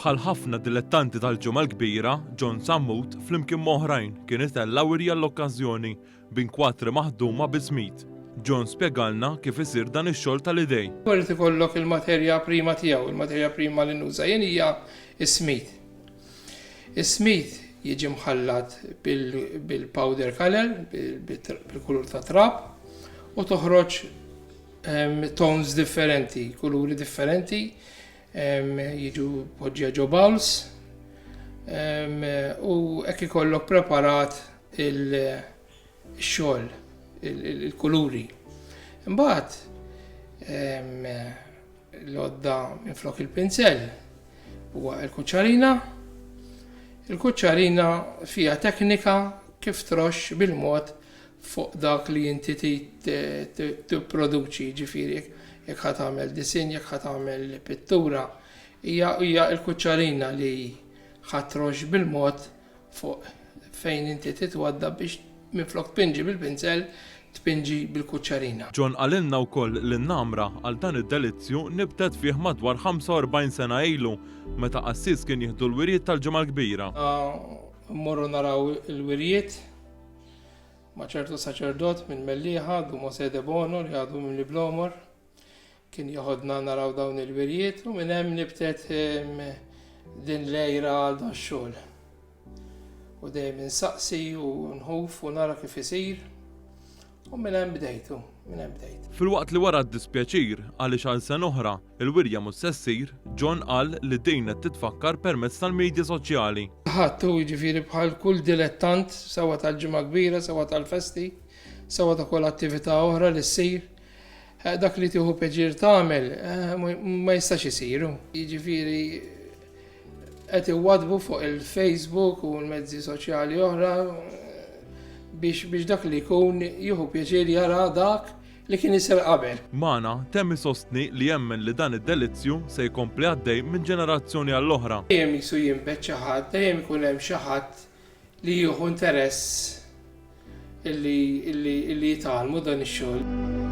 Bħal ħafna dilettanti tal-Ġimgħa l-Kbira, John Sammut, flimkien m'oħrajn, kien itella' wirja għall-okkażjoni b'inkwatri maħduma bi smid. John spjegalna kif isir dan ix-xogħol tal-idej. Irid ikollok il-materja prima tiegħu, il-materja prima li nuża jien hija s-smid. Is-smid jiġi mħallat bil-powder color, bil-kulur ta' trab, u toħroġ tones differenti, kuluri differenti, jiġu poġġija ġo bowls, u hekk ikollok preparat il-xogħol, il-kuluri. Imbagħad l-għodda minflok il-pinzell huwa l-kuċċarina. Il-kuċċarina fiha teknika kif troxx bil-mod fuq dak li inti tipproduċi, ġifieri jekk ħa tagħmel disinn, jekk ħa tagħmel pittura, hija l-kuċċarina li ħa troxx bil-mod fuq fejn inti titwadda biex minflok tpinġi bil-pinzell tpinġi bil-kuċċarina. John qalilna wkoll li n-namra għal dan id-delizzju nibtet fih madwar 45 sena ilu meta qassis kien jieħdu l-wirjiet tal-Ġimgħa l-Kbira. Mmorru naraw il-wirjiet ma' ċertu saċerdot minn Mellieħa, Dun Mosè Debono li għadu mimli bl-għomor. Kien joħodna naraw dawn il-wirjiet u minn hemm nibtet din l-għira għal dan xogħol. U dejjem insaqsi u nħuf u nara kif isir. U minn hemm bdejtu, minn hemm bdejt. Filwaqt li wara d-dispjaċir għaliex għal sena oħra il-wirja mhux se ssir, John qal li din qed titfakkar permezz tal-midja soċjali. Ħadd hu jiġifieri bħal kull dilettant sewa tal-Ġimgħa Kbira, sewa tal-festi, sewa ta' kull attività oħra li ssir, Dak li tieħu pjaċir tagħmel ma jistax isir. Jiġifieri qed iwadbu fuq il-Facebook u l-mezzi soċjali oħra biex biex dak li jkun jieħu pjaċir jara dak li kien isir qabel. Magħna temm isostni li jemmen li dan id-delizzju se jkompli għaddej minn ġenerazzjoni għall-oħra. Dejjem qisu jinbet xi ħadd, dejjem ikun hemm xi ħadd li jieħu interess illi, illi, illi jitgħallmu dan ix-xogħol.